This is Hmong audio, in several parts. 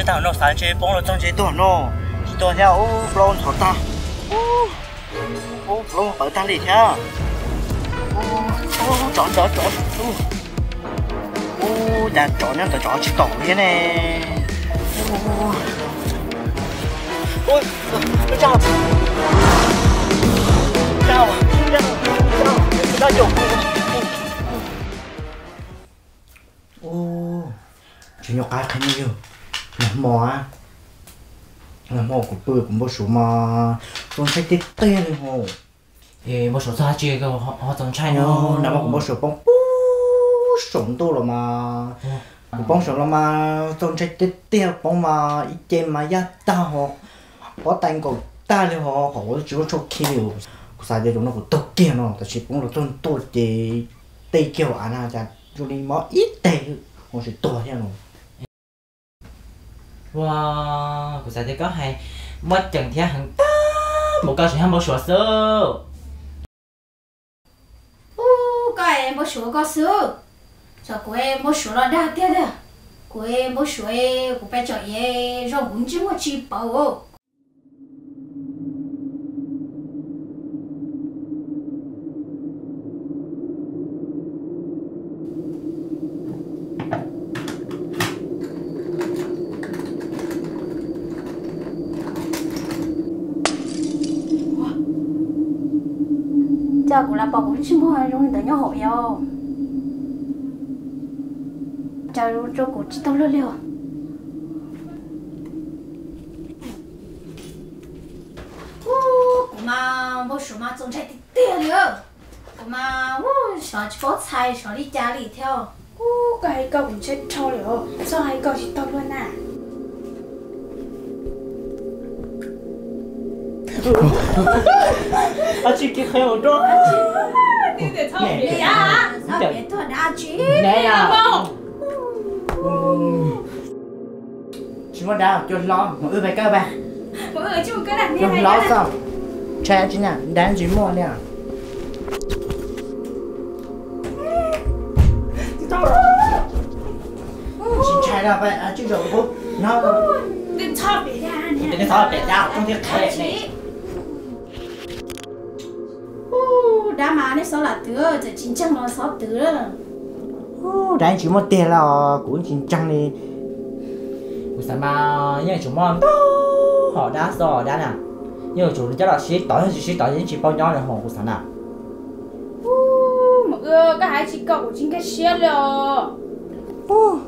Tag no xav ntshe poob los txog ntshe tuag no, tsis tuag thiab, ub plaub ntxhov tag, ub plaub pawv tag li thiab. Tsov, tsov, tsov, ub, cas tsov nyob ntawd tsov tsis tom thiab ne. Ub, tsis nyob qab qhia ne yog, nag hmo, nag hmo kuv pw kuv npau suav mas txaus ntshai tiag tiag li ho. Es npau suav txog dab tsi ho txaus ntshai no? Nag hmo kuv npau suav poob puag saum ntuj los mas, kuv poob saum los mas txaus ntshai tiag tiag, poob mas ib ce mas yaj tag ho, pob tais nkaum tag li ho, qhov uas tsis muaj tshuaj khi li. Kuv xav tias zaum no kuv tuag kiag no, tab sis poob los txog ntua ces tej kiag av na cas zoo li mob ib teg, ua tsis tuag thiab no. Ua, kuv xav tias koj hais muaj ceem thiab heev tag mus, koj tseem yog npau suav xwb. Ub, koj es npau suav koj xwb, txawm kuv es npau suav los dag tiag tiag, kuv es npau suav kuv pes tsawm es zoo kuv ntsej muag tsis paub. Cas kuv lam pom kuv ntsej muag zoo li ntawd nyob hauv yos, cas zoo rau kuv tsis tau luag li os. Ub, kuv mas npau suav mas txaus ntshai tiag tiag li. Kuv mas ub, xyov tsis paub txhais xyov li cas li thiab. Ub, koj hais koj kuv ntshai dhau li os, txhob hais koj tsis tau luag na. Ab tsi kiv qhia ua dua. Tsis muaj dab, cua hlob, mus wb pais kawm pais. Cua hlob xwb, ntshai tsi na, dab tsis muaj li. Tsis ntshai los pais tswj zaum qub no. Txhob pem dab, txhob pem dab, txhob thiab qhe ne. Dab mas nej xob lam twv, txawm tsis ntseeg los xob twv. Dab tsis muaj tiag los kuv tsis ntseeg li. Kuv xav mas yeej yuav tsum muaj ntau hom dab xwb dab na. Yeej yuav tsum coj los sib tov, yog tsis sib tov yeej tsis paub nyob li hos kuv xav na. Mus wb, koj hais tsis kom kuv tsis nkag siab li os.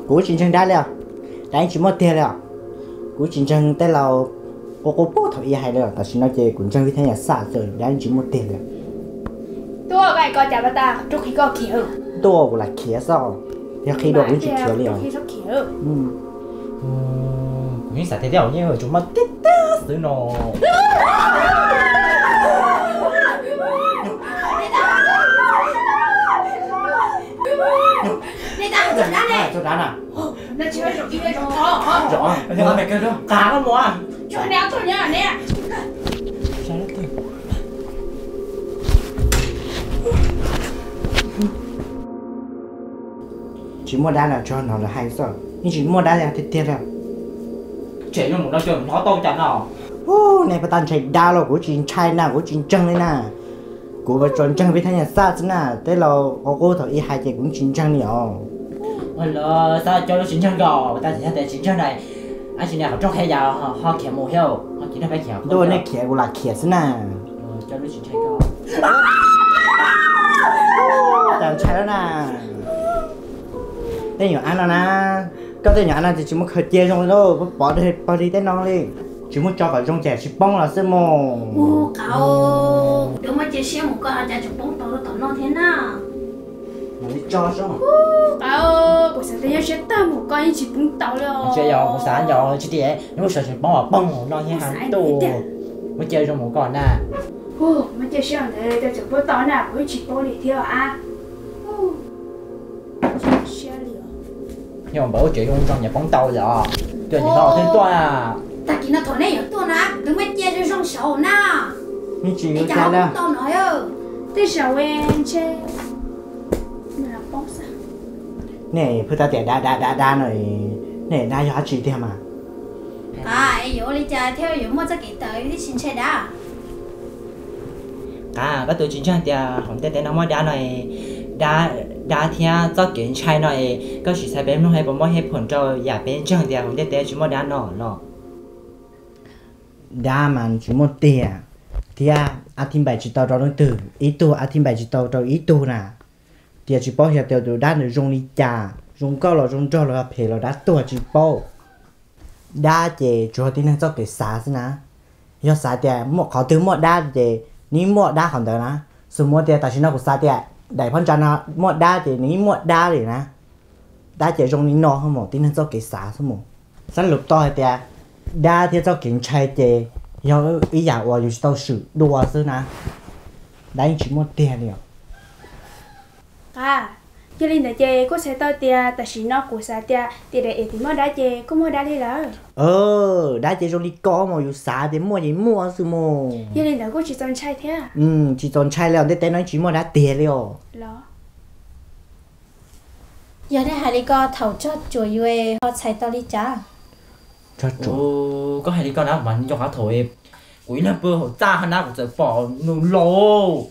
Kuv tsis ntseeg dab li os. Dab tsis muaj tiag li os. Kuv tsis ntseeg tej laus qub qub puag thaum ub hais li os, tam sim no ces kuv ntseeg vij thab nyas xaj xwb, dab tsis muaj tiag li. Tuaj, koj hais koj cas pas tas, rub qhia koj khiav. Tuaj, kuv lam khiav xwb, yog qhia dua kuv tsis khiav li os. Kuv yeej xav tias tej zaum yeej yuav tsum muaj tiag tiag xwb no. Txog dab na. Qav koj mus. Tsis muaj dab na, tso no lawv hais xwb, yeej tsis muaj dab tiag tiag li. Tsem no mus no coj hlob tau cas no. Ub, nej pas tas ntshai dab los kuv tsis ntshai na, kuv tsis ntseeg li na. Kuv tsuas ntseeg vij thab nyas xaj xwb na, tej laus qub qub thaum ub hais ces kuv tsis ntseeg li os. Lawv xav coj lub tsis ntseeg nkaus, tas tsis yog tias tsis ntseeg na. Ab tsi niag qhov rooj qhia yas ho khiav mus thiab, ho khiav rau peb khiav. Ntuj, nej khiav kuv lam khiav xwb na. Cov ntshai lawm na. Tej nyuam ab no na, koj tej nyuam ab no ces tsis muaj khaws cia zoo li lauj, pov pov pog li tej no li. Tsis muaj tso kom zoo ces tsis poob los xwb mog. Ub, qab, kuv twb muab cia siab mus koj cas tseem poob tau rau tom no thiab na. Mam li tso seb. Ub, qab, kuv xav tias yog siab tag mus koj yeej tsis poob tau li os. Tsis yog, kuv xav yog tsis tias nws muaj sawv tsees poob los poob no thiab ha tuj. Muab cia zoo mus koj na. Ub, muab cia siab ntawd cas tseem poob tau na, kuv yeej tsis paub li thiab a. Yog npawg ua tsev zoo zoo nyias poob tau yom. Tuaj nyias no twb tuaj na. Tag kis no thaum nej yuav tuaj na kuv twb muab cia zoo zoo saud na. Nej tsis yuav cas li. Tej zaum ntshe nej pheej tab tias dab dab dab dab no, nej dab yog dab tsi tiag mas? Yuav ua li cas thiaj yuav muaj txoj kev tawv thiab tsis ntshai dab? Qav, koj twb tsis ntseeg tias hauv ntiaj teb no muaj dab no, dab, dab thiab txoj kev ntshai no es koj sim xav peb mloog puas muaj hej phoom rau yam peb ntseeg tias hauv ntiaj teb tsis muaj dab no los? Dab mas tsis muaj tiag, thiab a thib npaim tsis tau rau leej twg, ib tug a thib npaim tsis tau rau ib tug na. Tias tsis paub xyov tias tus dab ntawd zoo li cas, zoo nkauj los zoo nraug los yog phem los dab tuag tsis paub. Dab ces tsuas yog tib neeg txoj kev xav xwb na. Yog xav tias muaj qhov twg muaj dab ces nws muaj dab qhov ntawd na. Xws li tias tam sim no kuv xav tias daim phab ntsa no muaj dab ces nws muaj dab li na. Dab ces zoo li no xwb mus, tib neeg txoj kev xav xwb mus. Xab lus tau hais tias dab thiab txoj kev ntshai ces yog ib yam uas yus tsis tau swm dua xwb na. Dab yeej tsis muaj tiag li os. Qav, yog li ntawd ces kuj txhais tau tias tam sim no kuv xav tias tim daim es tim muaj dab ces kuj muaj dab li lawm. Dab ces zoo li ko mus, yus xav tias muaj ces muaj xwb mus. Yog li ntawd kuj tsis txaus ntshai thiab. Tsis txaus ntshai li os, ntiaj teb no tsis muaj dab tiag li os. Yog nej hais li ko thaum Tsog tsuam yus ho txhais tau li cas? Koj hais li ko na mas nco qab thaum kuv ib leeg pw hauv txaj ho na kuv txawm pom nws los.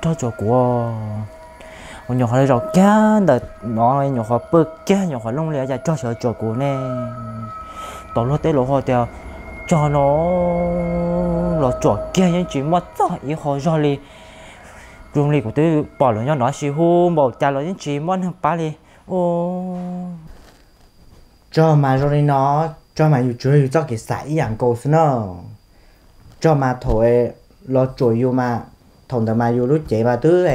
Rog tsuam kuv, ua nyuam qhuav zaum kiag ntawm no, nyuam qhuav pw kiag, nyuam qhuav looj li cas Rog sawv tsuam kuv ne. Tau luag tej laus hais tias Rog no los tsuam kiag yeej tsis muaj txog ib qho zog li. Zoo li kuv twb pom lawv nyob no sis hu npaum cas los yeej tsis muaj neeg pab li. Rog mas zoo li no, Rog mas yus tsuas yog yus txoj kev xav ib yam nkaus xwb no. Rog mas thaum los tsuam yus mas, thaum ntawd mas yus lub cev mas twb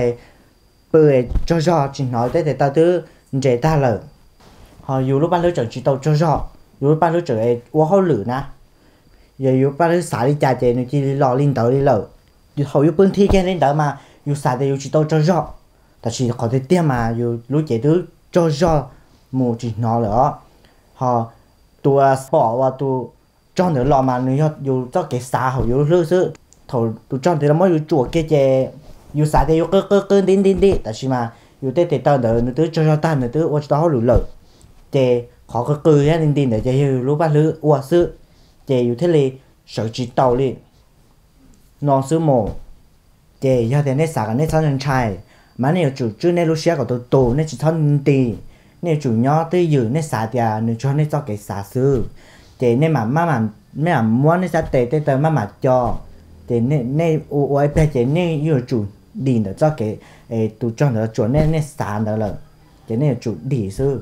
pw tsaug zog tsis hnov, tej tes taw twb nres tag lawm. Ho yus lub paj hlwb tseem tsis tau tsaug zog, yus lub paj hlwb tseem ua hauj lwm na. Yog yus paj hlwb xav li cas ces nws cia li los li ntawd li lawm. Thaum yus pw nthi kiag li ntawd mas yus xav tias yus tsis tau tsaug zog, tab sis qhov tiag tiag mas yus lub cev twb tsaug zog mus tsis hnov lawm os. Ho tus pom uas tus Rog ntawd los mas nws yog yus txoj kev xav hauv yus lub hlwb xwb. Thaum tus Rog ntawd los muab yus tsuam kiag ces yus xav tias yus qw qw qw nti nti nti, tab sis mas yus tej tes taw ntawd nws twb tsaug zog tag, nws twb ua tsis tau hauj lwm lawm. Ces qhov qw qw thiab nti nti ntawd ces yog yus lub paj hlwb ua xwb, ces yus thiaj li sawv tsis tau li no xwb mus. Ces yog tias nej xav kom nej txhob ntshai, mas nej yuav tsum tswj nej lub siab kom tus tus, nej tsis txhob nti. Nej yuav tsum nyob twj ywm, nej xav tias nws tsuas yog nej txoj kev xav xwb. Ces nej mam, nej mam muab nej sab tes tej taw maj mam co. Ces nej ua ua ib pliag ces nej yuav tsum dim ntawm txoj kev tus Rog ntawd tsuam nej, nej xav ntawd lawm, ces nej yuav tsum dim xwb.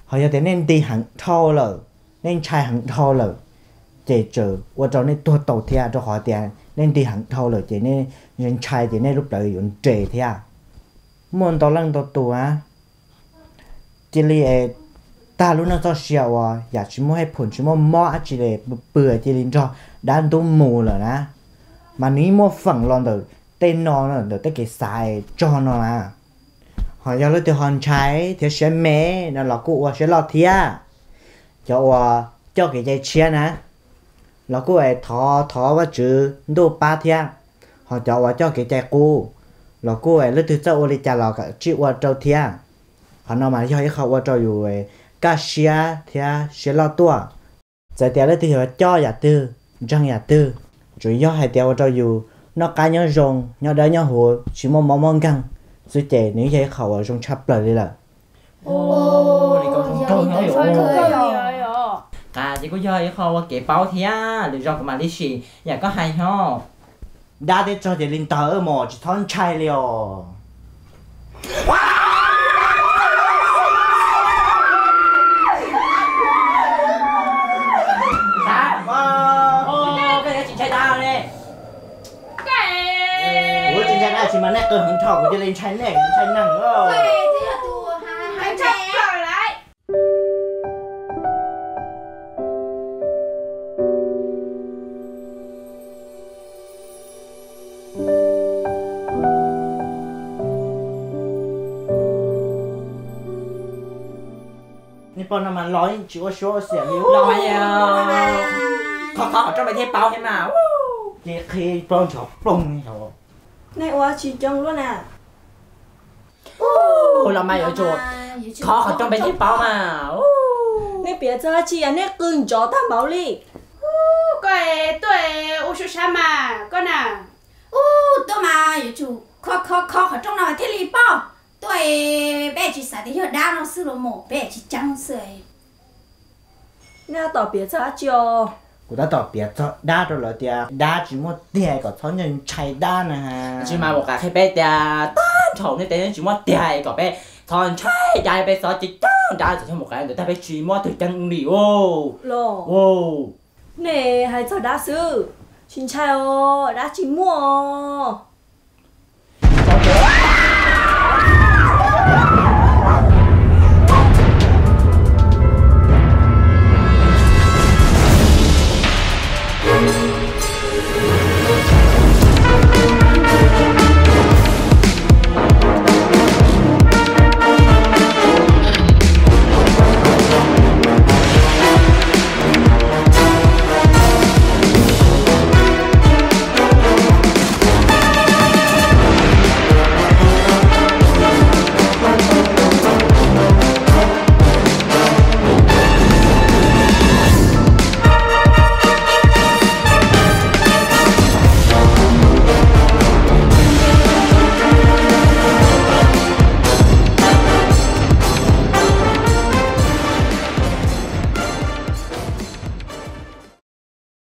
Ho yog tias nej nti heev dhau lawm, nej ntshai heev dhau lawm, ces tseem ua rau nej tuag tau thiab, rau qhov tias nej nti heev dhau lawm ces nej ntshai ces nej lub plawv yuav nres thiab. Muaj ntau leej ntau tus cia li tag lub neej txoj sia uas yam tsis muaj hej phum, tsis muaj mob dab tsi li, pw pw cia li nrog dab ntub mus lawm na. Mas nws yeej muaj feem los ntawm tej no, ntawm tej kev xav Rog no na. Ho yog leej twg ho ntshai thiab siab me no los kuj ua siab loj thiab. Cov uas coj kev cai tshiab na los kuj thov, thov Vajtswv ntuj pab thiab. Ho cov uas coj kev cai qub los kuj leej twg txawj ua li cas los kom tsij ua rau thiab. Qhov no mas yog ib qho ua rau yus kaj siab thiab siab loj tuaj. Txawm tias leej twg yuav coj yam twg, ntseeg yam twg, tsuas yog hais tias ua rau yus noj qab nyob zoo, nyob dawb nyob huv, tsis muaj mob muaj nkeeg xwb ces nws yog ib qho uas zoo tshaj plaws li lawm. Li ko zoo nraug no yom. Qas ces kuj yog ib qho ua kev paub thiab, lwm zaus kuv mam li sim yam koj hais nyob. Dab thiab tsog ces li ntawd mas tsis txhob ntshai li os. Koj tsis ntshai dab ne? Kuv tsis ntshai dab tsis mas nej qw heev nrho kuv cia li ntshai nej ntshai neeg. Nej pog no mas los tsis ua suab ua xiam li. Los mas, khov khov qhov rooj peb thiaj paub thiab mas. Ces qhia pog nrov ploog li os. Nej ua tsis coob luaj na. Los mas yuav tsum khov qhov rooj peb thiaj paub mas. Nej piav txog dab tsi nej qw nrov tag npaum li? Koj tuaj ua suab sab mas koj na. Tuaj mas yuav tsum khov khov qhov rooj no mas thiaj li paub. Tuaj peb tsis xav tias yog dab no xwb los mas peb tsis ceeb xwb. Nej tab tom piav txog dab tsi os? Kuv tab tom piav txog dab rau lawv tias dab tsis muaj tiag kom txhob ntshai dab na. Tsis mas mus qas qhia peb tias tag nrho nej tias tsis muaj tiag kom peb txhob ntshai dab, peb txhob ceeb toom dab, txhob mus qas ntawd tag peb tsis muaj twg ceeb li os. Nej hais txog dab xwb, tsis ntshai os, dab tsis muaj os.